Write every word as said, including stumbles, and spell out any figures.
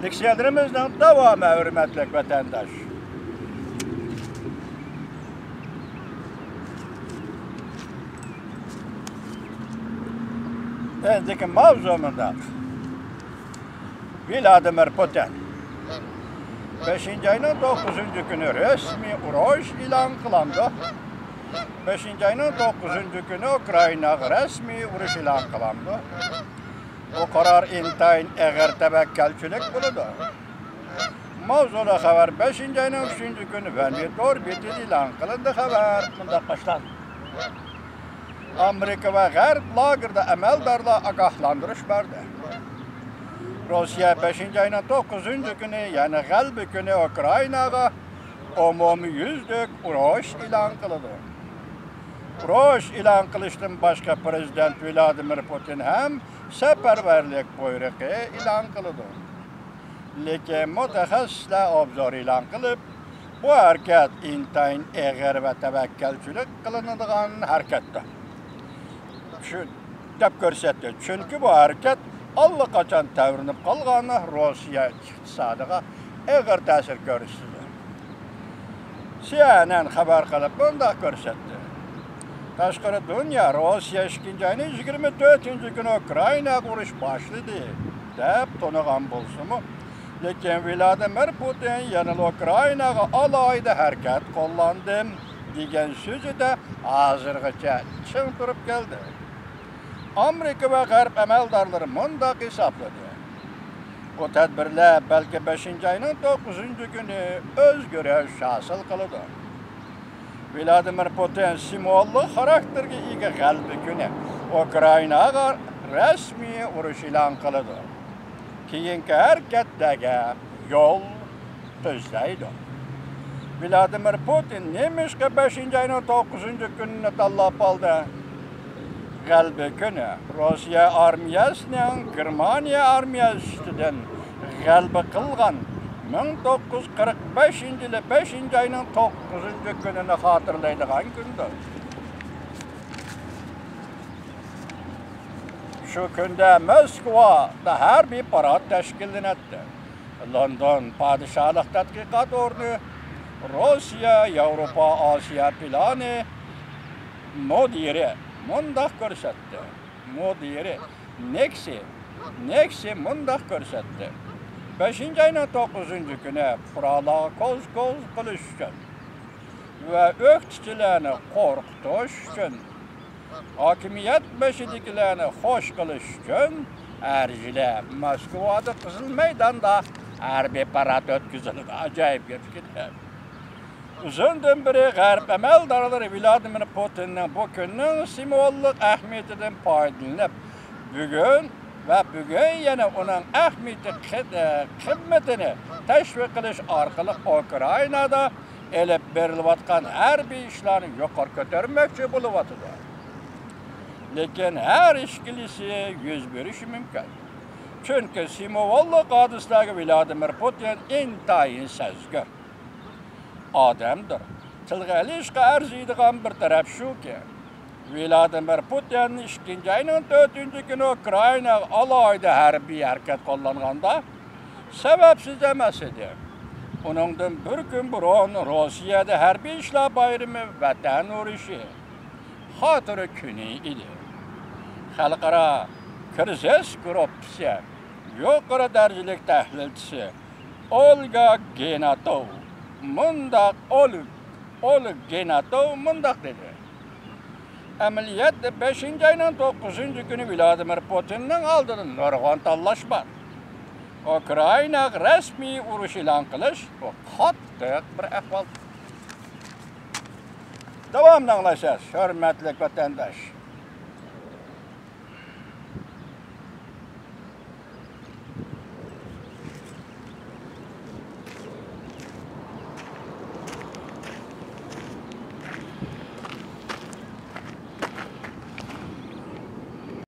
لېكسىيەلىرىمىزنىڭ داۋامى، ھۆرمەتلىك ۋەتەنداش. ئەندىكى ماۋزۇ مۇنداق. ۋلادىمىر پۇتىن بەشىنچى ئاينىڭ توققۇزىنچى كۈنى رەسمىي ئۇرۇش ئېلان قىلامدۇ؟ بەشىنچى ئاينىڭ توققۇزىنچى كۈنى ئۇكرائىناغا رەسمىي ئۇرۇش ئېلان قىلامدۇ؟ بۇ قارار ئىنتايىن ئېغىر تەۋەككەلچىلىك بولىدۇ. ماۋزۇلۇق خەۋەر بەشىنچى ئاينىڭ ئۈچىنچى كۈنى ۋەنۋى تور بېتىدە ئېلان قىلىندى. خەۋەر مۇنداق باشلاندى. ئامېرىكا ۋە غەرب لاگېرىدا ئەمەلدارلار ئاگاھلاندۇرۇش بەردى. روسىيە بەشىنچى ئاينىڭ توققۇزىنچى كۈنى، يەنى غەلىبە كۈنى ئۇكرائىناغا ئومۇميۈزلۈك ئۇرۇش ئېلان قىلىدۇ. ئۇرۇش ئېلان قىلىشتىن باشقا، پىرېزىدېنت ۋلادىمىر پۇتىن ھەم سەپەرۋەرلىك بۇيرۇقى ئېلان قىلىدۇ. لېكىن مۇتەخەسسىسلەر ئوبزور ئېلان قىلىپ، بۇ ھەرىكەت ئىنتايىن ئېغىر ۋە تەۋەككەلچىلىك قىلىنىدىغان ھەرىكەتتۇر. چۈ-، دەپ كۆرسەتتى. چۈنكى بۇ ھەرىكەت ئاللىقاچان تەۋرىنىپ قالغان روسىيە ئىقتىسادىغا ئېغىر تەسىر كۆرسىتىدۇ. سىئېنئېن خەۋەر قىلىپ مۇنداق كۆرسەتتى. تاشقىرى دۇنيا روسىيە ئىككىنچى ئاينىڭ يىگىرمە تۆتىنچى كۈنى ئۇكرائىناغا ئۇرۇش باشلىدى دەپ تونۇغان بولسىمۇ، لېكىن ۋلادىمىر پۇتىن يەنىلا ئۇكرائىناغا ئالاھىدە ھەرىكەت قوللاندىم دېگەن سۆزىدە ھازىرغىچە چىڭ تۇرۇپ كەلدى. ئامېرىكا ۋە غەرب ئەمەلدارلىرى مۇنداق ھېسابلىدى: بۇ تەدبىرلەر بەلكى بەشىنچى ئاينىڭ توققۇزىنچى كۈنى ئۆزگىرىش ھاسىل قىلىدۇ. ۋلادىمىر پۇتىن سىمۋوللۇق خاراكتېرگە ئىگە غەلىبە كۈنى ئۇكرائىناغا رەسمىي ئۇرۇش ئېلان قىلىدۇ. كېيىنكى ھەرىكەتلەرگە يول تۈزلەيدۇ. ۋلادىمىر پۇتىن نېمىشقا بەشىنچى ئاينىڭ توققۇزىنچى كۈنىنى تاللاپ ئالدى؟ غەلىبە كۈنى روسىيە ئارمىيەسىنىڭ گېرمانىيە ئارمىيەسى ئۈستىدىن غەلىبە قىلغان مىڭ توققۇز يۈز قىرىق بەشىنچى يىلى بەشىنچى ئاينىڭ توققۇزىنچى كۈنىنى خاتىرىلەيدىغان كۈندۇر. شۇ كۈندە موسكۋادا ھەربىي پارات تەشكىللىنەتتى. لوندون پادىشاھلىق تەتقىقات ئورنى روسىيە، ياۋروپا، ئاسىيا پىلانى مۇدىرى مۇنداق كۆرسەتتى. مۇدىرى نېكسى، نېكسى مۇنداق كۆرسەتتى. بەشىنچى ئاينىڭ توققۇزىنچى كۈنى پۇقرالارغا كوز-كوز قىلىش ئۈچۈن ۋە ئۆكتىچىلەرنى قورقۇتۇش ئۈچۈن، ھاكىمىيەت بېشىدىكىلەرنى خوش قىلىش ئۈچۈن ھەرىجىلەر موسكۋادا قىزىل مەيداندا ھەربىي پارات ئۆتكۈزۈلىدۇ. ئاجايىپ گەپكەن. ئۇزۇندىن بېرى غەرب ئەمەلدارلىرى ۋلادىمىر پۇتىننىڭ بۇ كۈننىڭ سىمۋوللۇق ئەھمىيىتىدىن پايدىلىنىپ، بۈگۈن ۋە بۈگۈن يەنە ئۇنىڭ ئەھمىيىتى، قىد-، قىممىتىنى تەشۋىق قىلىش ئارقىلىق ئۇكرائىنادا ئېلىپ بېرىلىۋاتقان ھەربىي ئىشلارنى يۇقىرى كۆتۈرمەكچى بولۇۋاتىدۇ. لېكىن ھەر ئىككىلىسى يۈز بېرىشى مۇمكىن. چۈنكى سىمۋوللۇق ھادىسىلەرگە ۋلادىمىر پۇتىن ئىنتايىن سەزگۈر ئادەمدۇر. تىلغا ئېلىشقا ئەرزىيدىغان بىر تەرەپ شۇكى، ۋلادىمىر پۇتىن ئىككىنچى ئاينىڭ تۆتىنچى كۈنى ئۇكرائىناغا ئالاھىدە ھەربىي ھەرىكەت قوللانغاندا سەۋەبسىز ئەمەس ئىدى. ئۇنىڭدىن بىر كۈن بۇرۇن روسىيەدە ھەربىي ئىشلار بايرىمى، ۋەتەن ئۇرۇشى خاتىرە كۈنى ئىدى. خەلقئارا كىرىزىس گۇرۇپپىسى يۇقىرى دەرىجىلىك تەھلىلچىسى ئولگا گېناتوۋ مۇنداق، ئول-، ئولگا گېناتوۋ مۇنداق دېدى: ئەمەلىيەتتە بەشىنچى ئاينىڭ توققۇزىنچى كۈنى ۋلادىمىر پۇتىننىڭ ئالدىدا نۇرغۇن تاللاش بار. ئۇكرائىناغا رەسمىي ئۇرۇش ئېلان قىلىش، بۇ قاتتىق بىر ئەھۋال. داۋامىنى ئاڭلايسىز، ھۆرمەتلىك ۋەتەنداش.